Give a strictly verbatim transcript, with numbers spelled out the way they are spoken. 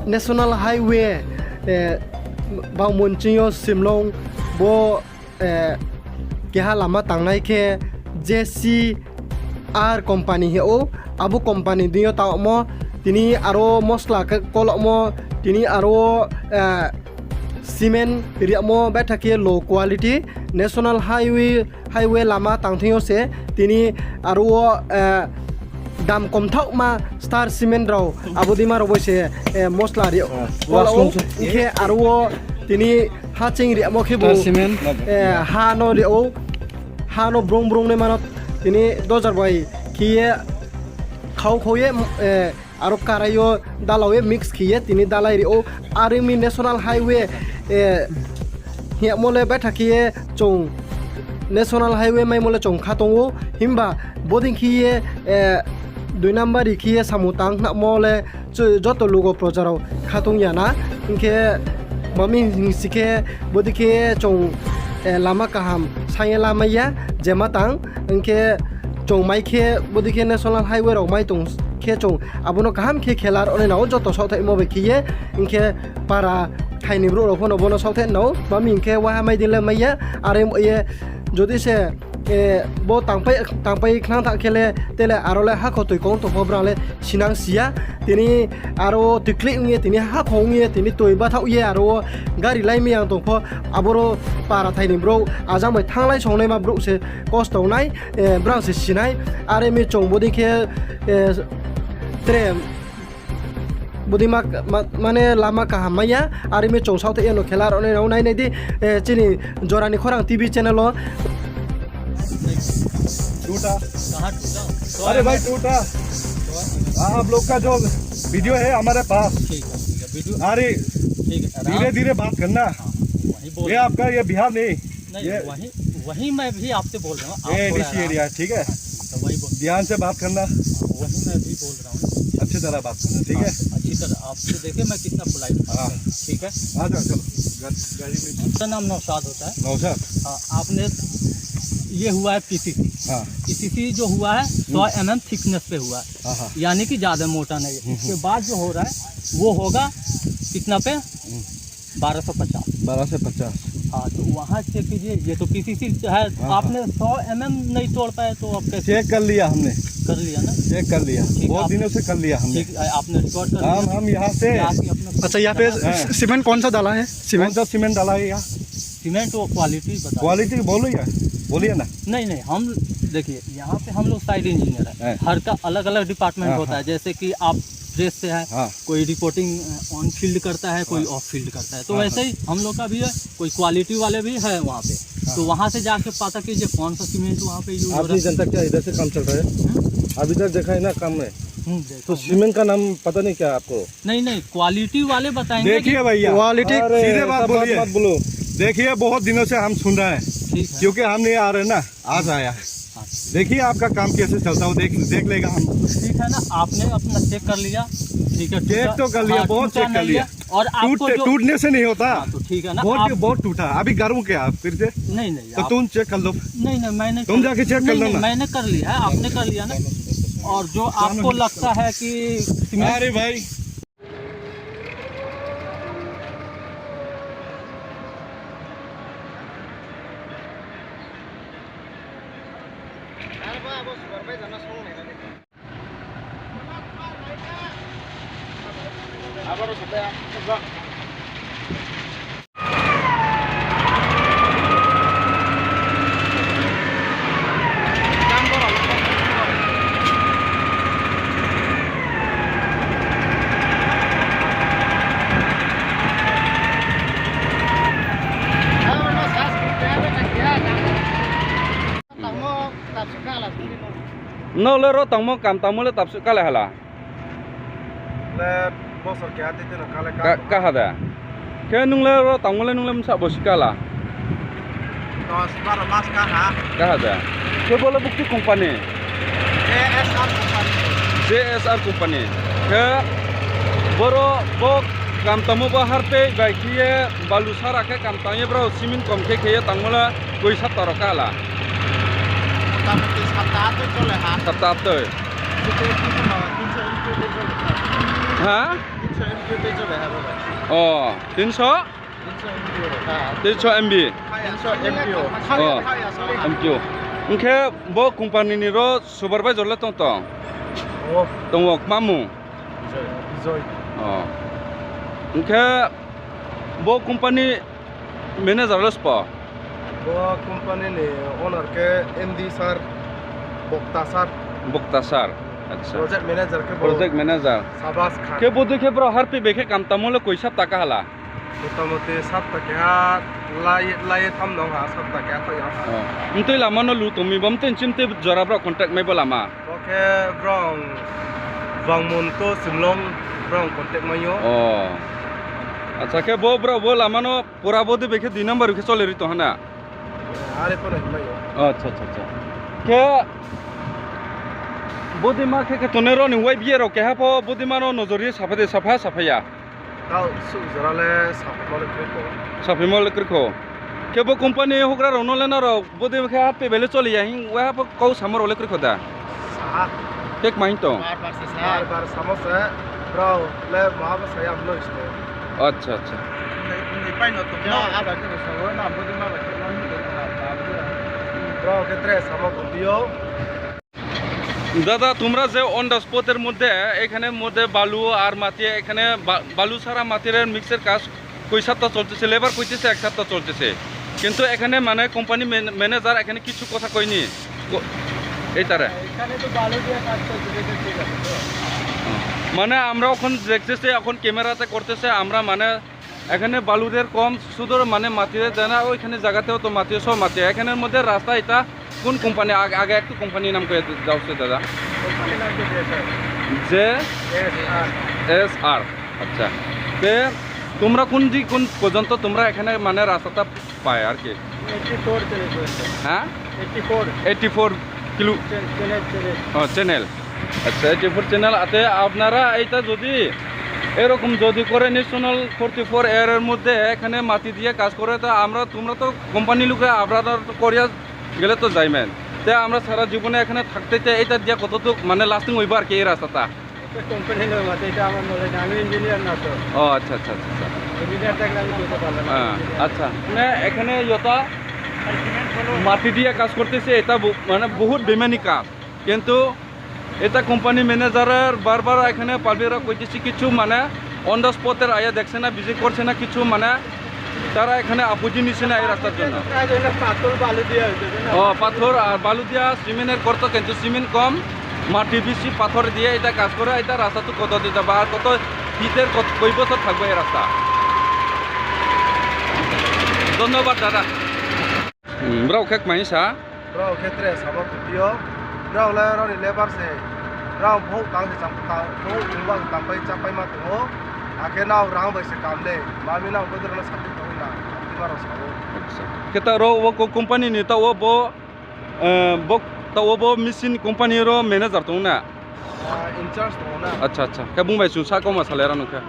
National Highway, eh, Bangmon ching yo Simlong bo, eh, keha lama tangnai khe J C R company hing ou. Abo company deing yo tangmo, tini aro mosla khe kolokmo, tini aro, eh, cement riamo betha khe low quality. National Highway, highway lama tang thing yo se tini aro wo, eh, dam komthaohma Star Cement rao abo deima rao bai se, eh, mosla ri ou. Hing khe aro wo tini ha ching riamo khe bo, eh, ha no ri ou. Ha no brung brung nai mano tini dojar bai khe ye khau khau ye, eh, aro karai yo dalau ye mix khe ye tini dalai ri ou. Are mi National Highway, eh, hingmo le betha khe ye chung National Highway maimo le chung kha tong ou. Himba bodei khe ye, eh, dui number ri khe ye samung tang khnamo le joto lugo proja rao kha tong ya na. Hing khe mami hing si khe bodei khe chung, eh, lama kaham saing ye lamai ya, je ma tang. Hing khe chung mai khe bodei khe National Highway rao mai tong khe chung abo no kaham khe khela ro nai nao joto saohthaihmo bai khe ye. Hing khe para thai ni brouh rao pho no bo no saohthaih nao. Mami hing khe waiha mai di le mai ya. Are ye jodi se, eh, bo tangpai, tangpai khnang tha khe le, te le aro le hakho toi kong tong pho brang le sinang si ya. Tini aro tikli ong ye, tini hakho ong ye, tini toi bathaoh ye, aro wo gari lai mi yang tong pho, aboro para thai ni brouh, ajang bai thannglai songnaima brouh se kosto ong nai, eh, brang se si nai. Are mi chung bodei khe, eh, tre, bodei ma, ma, mane lama kaham mai ya, are mi chung saohthaih ye no khela ro nai nao nai nai di, eh, chini Jora ni Khorang T V channel wo। टूटा। कहाँ टूटा? अरे भाई, टूटा। हाँ, आप लोग का जो वीडियो है हमारे पास। ठीक है, ठीक है, वीडियो। अरे, ठीक है, आराम धीरे-धीरे बात करना। हाँ, वही बोल ये रहा हूँ। आपका, ये बिहार नहीं। नहीं, ये वही, वही मैं भी आपसे बोल रहा हूँ। आप ये थोड़ा A D C आराम एरिया है, ठीक है? हाँ, तो वही बोल ध्यान से बात करना। वही मैं भी बोल रहा हूँ। अच्छी तरह बात करना, ठीक है? हाँ, अच्छी तरह। आपसे देखिए, मैं कितना पोलाइट बात हाँ। कर रहा हूँ, ठीक है? आ जाओ, चलो। गा-, गाड़ी में। आपका नाम नौशाद होता है? नौशाद। हाँ, आपने, ये हुआ है पीसीसी। हाँ। पीसीसी जो हुआ है, हम्म। सौ एमएम थिकनेस पे हुआ है। हाँ, हाँ। यानी कि ज्यादा मोटा नहीं है। हम्म, इसके हम्म। बाद जो हो रहा है, वो होगा कितना पे? हम्म। बारह सौ पचास। बारह सौ पचास। हाँ, तो वहाँ चेक कीजिए, ये तो पीसीसी है, हाँ, आपने हाँ। सौ एमएम नहीं तोड़ पाए, तो अब कैसे? चेक कर लिया हमने। कर लिया ना? चेक कर लिया, ठीक, बहुत आप दिनों से कर लिया हमने। ठीक, आपने रिकॉर्ड कर हम, लिया? हम यहाँ से जाके अपना अच्छा, यहाँ पे हाँ। सी-, सीमेंट कौन सा डाला है? सीमेंट? कौन सा सीमेंट डाला है यहाँ? सीमेंट वो क्वालिटी बताइए। क्वालिटी बोलो यार, बोलिए ना। नहीं, नहीं, हम, देखिए, यहाँ पे हम लोग साइट इंजीनियर है। हाँ। हर का अलग-अलग डिपार्टमेंट हाँ, होता हाँ। है, जैसे कि आप प्रेस से है, हाँ। कोई रिपोर्टिंग, अ, ऑन फील्ड करता है, कोई हाँ। ऑफ फील्ड करता है। तो हाँ, वैसे हाँ। ही हम लोग का भी है, कोई क्वालिटी वाले भी है वहाँ पे। हाँ, तो हाँ। वहाँ से जाके पता कीजिए कौन सा सीमेंट वहाँ पे यूज़ हो रहा है। आपकी जनता क्या इधर से काम चल रहा है? हम्म? आप इधर देखा है ना काम में? हम्म, देखा तो हूँ। सीमेंट का नाम पता नहीं क्या आपको? नहीं, नहीं, क्वालिटी वाले बताएंगे देखिए कि भैया, क्वालिटी अरे, सीधे बात ऐसा बात बोलिए। मत बोलो। देखिए, बहुत दिनों से हम सुन रहे हैं, ठीक है। क्योंकि हम नहीं आ रहे ना, आज आया। हाँ। देखिए, आपका काम कैसे चलता हो, देख, देख लेगा हम। ठीक है ना, आपने अपना चेक कर लिया, ठीक है, चेक टूटा, तो कर लिया, हाँ, बहुत टूटा चेक कर नहीं लिया। है, और आपको टूट-, जो टूटने से नहीं होता। हाँ, तो ठीक है ना, बहुत, आप बहुत टूटा। अभी गर्म क्या फिर से? नहीं, नहीं, तो आप तुम चेक कर लो। नहीं, नहीं, मैंने तुम कर, जाके चेक कर नहीं, लो नहीं, ना। मैंने कर लिया है, आपने कर लिया ना। और जो आपको लगता है कि सीमेंट अरे भाई। Nrao le ro tangmo kam tangmo le tapsuh kala hala? Le bosor keha tei tei no kale ka. Ka, kaha de. Khe nung le ro tangmo le nung le bsa bosi kala? Dos baro mas kaha. Kaha de. Khe bo le bukti company? J S R company. J S R company. Khe boro bo kam tangmo bo hartei bai khe ye balu sara khe kam tang ye brao cement kom khe khe ye tangmo le koi sapta rao kala? Motamuti sapta atoi chole ha. Sapta atoi. Ha? O, tinso? Tinso M B. O, M P O. Hing khe bo company ni ro supervisor le tong tong? Tong ou, kma mung? O. Hing khe bo company manager le sbo? Bo company ni owner khe M D sir, Bokta sir. Bokta sir. Acha. Project manager khe bo Project manager. Sabas Khan. Khe bodei khe brao harpeh bai khe kam tangmo le koi sapta kaha la? Motamoti sapta keha lai, lai ye tham nong ha, sapta keha khaoh ya ha. Mtui lama no lu tongmi bo mtui chimtui jora brao contact mai bo lama? Bo khe brao Bangmun to Simlong brao contact mai ou. Acha, khe bo brao bo lama no pura bodei bai khe dui number khe chole ri tong ha na? Are pho no himai ou. Acha, acha, acha. Khe bodei ma khe, khe tongnai rao ni Y B A rao keha pho bodei ma no nojor ye sapha de, sapha, sapha ya? Taoh suh jora le saphaimo le kroi kho. Saphaimo le kroi kho. Khe bo company houhgra rao no le nrao bodei khe harpeh bai le chole ya hing waiha pho kau samo rao le kroi kho da? Khe kma hing tong? Bar bar samo se, brao le maha bo sa ya mno sto. Acha, acha. Brao khe tre samo tongphi ou. দাদা, তোমরা যে on the spot এর মধ্যে, এখানে মধ্যে বালু আর মাটি, এখানে বা-, বালু ছাড়া মাটির mix এর কাজ কয় সপ্তাহ চলতেছে, labour কইতেছে এক সপ্তাহ চলতেছে, কিন্তু এখানে মানে কোম্পানি ম্যান-, ম্যানেজার এখানে কিছু কথা কয়নি? কো-, এইটারে? এখানে তো বালু দিয়ে কাজ চলছে, এটা ঠিক আছে তো? মানে আমরা এখন দেখতেছি, এখন ক্যামেরাতে করতেছে, আমরা মানে এখানে বালুদের কম, শুধু মানে মাটিদের দেয় না, ওইখানে জায়গাতেও তো মাটি, সব মাটি। এখানের মধ্যে রাস্তা এটা কোন কোম্পানি? আগে, আগে একটু কোম্পানির নাম করে দাও সে দাদা। কোম্পানির নাম কি জে এস আর। জে এস আর। এস আর, আচ্ছা। তে তোমরা কোন দিক, কোন পর্যন্ত তোমরা এখানে মানে রাস্তাটা পায় আর কি? এইটটি ফোর চ্যানেল পর্যন্ত। হ্যাঁ? Eighty four. Eighty four kilo. Channel, channel. ও, চ্যানেল। আচ্ছা, এইটটি ফোর চ্যানেল। আতে আপনারা এইটা যদি এরকম যদি করে ন্যাশনাল ফর্টি ফোর এর মধ্যে এখানে মাটি দিয়ে কাজ করে, তা আমরা, তোমরা তো কোম্পানি লোকে, আপনারা তো করিয়া গেলে তো যাইবেন। তে আমরা সারা জীবনে এখানে থাকতে চাই, এটা দিয়ে কতটুক মানে লাস্টিং হইব আর কি এই রাস্তাটা? এটা কোম্পানি লোক আছে, এটা আমার নলেজ না, আমি ইঞ্জিনিয়ার না তো। ও আচ্ছা, আচ্ছা, আচ্ছা, আচ্ছা। ইঞ্জিনিয়ার থাকলে আমি করতে পারলাম না। হ্যাঁ, আচ্ছা। মানে এখানে ইয়েটা মাটি দিয়ে কাজ করতেছে, এটা ব-, মানে বহুত বেমানি কাজ। কিন্তু এটা কোম্পানি ম্যানেজারের বারবার এখানে পাবলিকরা কইতেছে কিছু মানে on the spot এর আয়া দেখছে না, ভিজিট করছে না, কিছু মানে তারা এখানে আপত্তি নিচ্ছে না এই রাস্তার জন্য। কাজ হলো পাথর বালু দিয়ে হইতেছে না। ও, পাথর আর বালু দিয়া সিমেন্টের করতো, কিন্তু সিমেন্ট কম, মাটি বেশি, পাথর দিয়ে এটা কাজ করে, এটা রাস্তা তো কত দিতে বা আর কত শীতের কত, কয় বছর থাকবে এই রাস্তা? ধন্যবাদ দাদা। Hmm, brao khe kmai sa? Brao khe tre samo tongphi ou. Brao le rao ni labour se. Brao bhouh tang se cham-, ta-, bhouh tongba se tangpai chápai ma tong ou. Akhe nrao rang bai se kam le. Mami nang bodei rao no sathi tong na. Tma rao sa ou. Acha. Khe ta rao wo ko company ni ta wo bo, eh, bo, ta wo bo machine company rao manager tong na? Ah, in charge tong ou na. Acha, acha. Khe bung bai chung sa kauma salai ra nung khe.